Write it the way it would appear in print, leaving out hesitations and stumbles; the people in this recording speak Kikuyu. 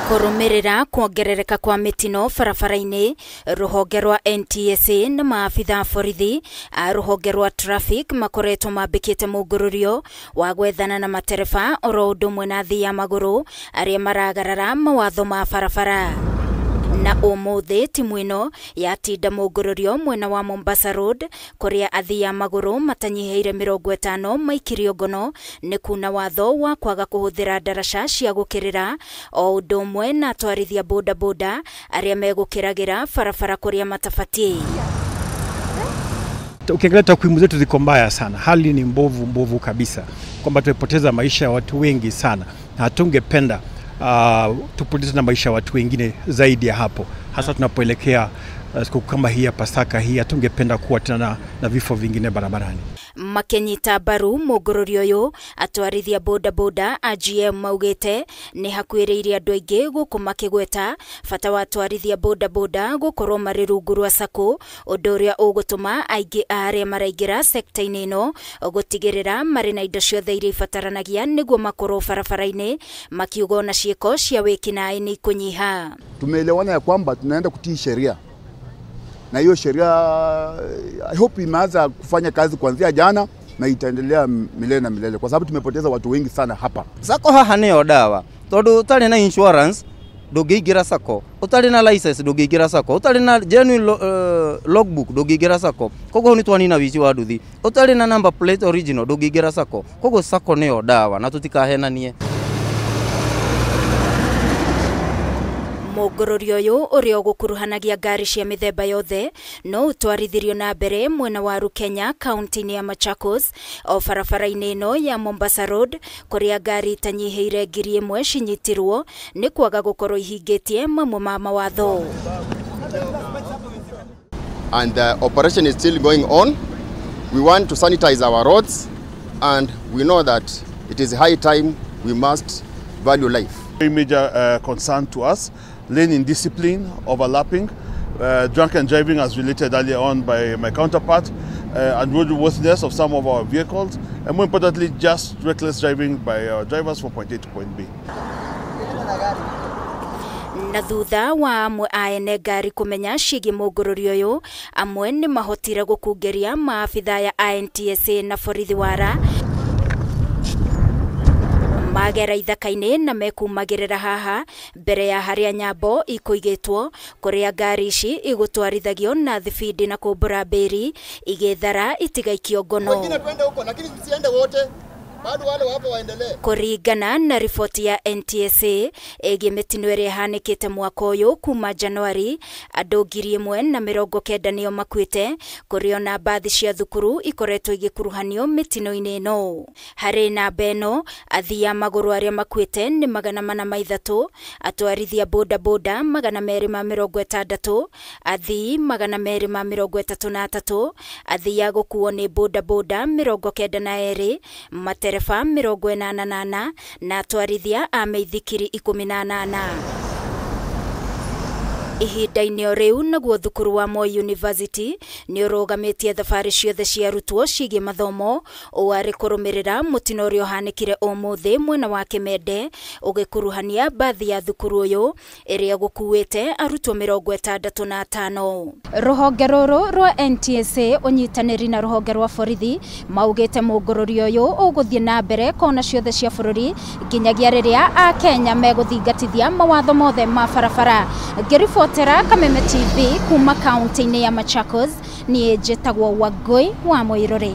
Kũrũmĩrĩra kuongerereka kwa mĩtino barabara-inĩ, rũhonge rwa NTSA na maabitha a borithi a rũhonge rwa traffic makoretwo mambĩkĩte mũngũrũrio wa gwethana na matereba oro ũndũ ũmwe na athii a magũrũ arĩa maragarara mawatho ma barabara. Na ũmũthĩ timu ĩno yatinda mũngũrũrio mwena wa Mombasa Road kũrĩa athii a magũrũ matanyihĩire 50 maikirio ngono nĩ kuna watho wa kwaga kũhũthĩra ndaraca cia gũkĩrĩra o ũndũ ũmwe na atwarithia bodaboda arĩa megũkĩragĩra barabara kũrĩa matabatiĩ. Ukiangalia takwimu zetu ziko mbaya sana, hali ni mbovu mbovu kabisa, kwamba tumepoteza maisha ya watu wengi sana na hatungependa tupoteze na maisha ya watu wengine zaidi ya hapo, hasa tunapoelekea siku kama hii ya Pasaka hii, hatungependa kuwa tena na vifo vingine barabarani. Makenyita mbaru mũngũrũrio ũyũ, atwarithia bodaboda a GM maugĩte nĩ hakuhĩrĩirie andũ aingĩ gũkũ makĩgweta bata wa atwarithia bodaboda gũkorwo marĩ rungu rwa sacco, ũndũ ũrĩa ũgũtũma aingĩ a arĩa maraingĩra sekta-inĩ ĩno gũtigĩrĩra marĩ na indo ciothe iria ibataranagia nĩguo makorwo barabara-inĩ, makiuga ona ciĩko cia wĩkinaĩ nĩ ikũnyiha. Tumeelewana ya kwamba tunaenda kutii sheria, na hiyo sheria I hope imeanza kufanya kazi kuanzia jana na itaendelea milele na milele, kwa sababu tumepoteza watu wengi sana hapa. Sacco haha nĩyo dawa, tondu utari na insurance ndũngĩingĩra sacco, utari na license ndũngĩingĩra sacco, utari na genuine logbook ndũngĩingĩra sacco, koguo nĩ twanina wici wa nduthi, utari na number plate original ndũngĩingĩra sacco, koguo sacco nĩyo dawa na tũtikahenanie. Mũngũrũrio ũyũ ũrĩa ũgũkuruhanagia ngari cia mĩthemba yothe no ũtwarithirio na mbere mwena wa Rukenya kaunti-inĩ ya Machakos o barabara-inĩ ĩno ya Mombasa Road kũrĩa ngari itanyihĩire 1000 cinyitirwo nĩ kwaga gũkorwo ihingĩtie mamwe ma mawatho. And the operation is still going on. We want to sanitize our roads and we know that it is high time we must value life. Very major concern to us, lane indiscipline, overlapping, drunken driving as related earlier on by my counterpart, and roadworthiness of some of our vehicles, and more importantly, just reckless driving by our drivers from point A to point B. Na thutha wa amwe a ene ngari kũmenya ciĩgiĩ mũngũrũrio ũyũ, amwe nĩ mahotire gũkungeria maabitha ya NTSA na borithi wara magera ithaka-inĩ na mekumagĩrĩra haha mbere ya harĩa nyambo ikũigĩtwo kũrĩa ngari ici igũtwarithagio na thibindi na kũmbũra mbĩri igĩthara itigaikio ngono. Wengine twende huko lakini msiende wote. Bado wale wapo waendelee. Kũringana na riboti ya NTSA ĩgiĩ mĩtino ĩrĩa ĩhanĩkĩte mwaka ũyũ kuma Januari, andũ 1090 nĩo makuĩte, kũrĩ ona mbathi cia thukuru ikoretwo igĩkuruhanio mĩtino-inĩ ĩno. Harĩ namba ĩno, athii a magũrũ arĩa makuĩte nĩ 403, atwarithia bodaboda 260, athii 233, athii a gũkuo nĩ bodaboda 92, matereba 88 na atwarithia a mĩithikiri 18. Ihinda-inĩ o rĩu naguo thukuru wa Moi University nĩ ũrũgamĩtie thabarĩ ciothe cia arutwo ciĩgiĩ mathomo ũũ arĩ kũrũmĩrĩra mũtino ũrĩa ũhanĩkire ũmũthĩ mwena wa Kĩmende ũgĩkuruhania mbathi ya thukuru ũyũ ĩrĩa gũkuĩte arutwo 65. Rũhonge rũrũ rwa NTSA ũnyitanĩri na rũhonge rwa borithi maugĩte mũngũrũrio ũyũ ũgũthiĩ na mbere kona ciothe cia bũrũri nginyagia rĩrĩa Akenya megũthingatithia mawatho mothe ma barabara. Ngĩribotera Kameme TV kuma kaunti-inĩ ya Machakos, niĩ njĩtagwo Wangũi wa Mũirũrĩ.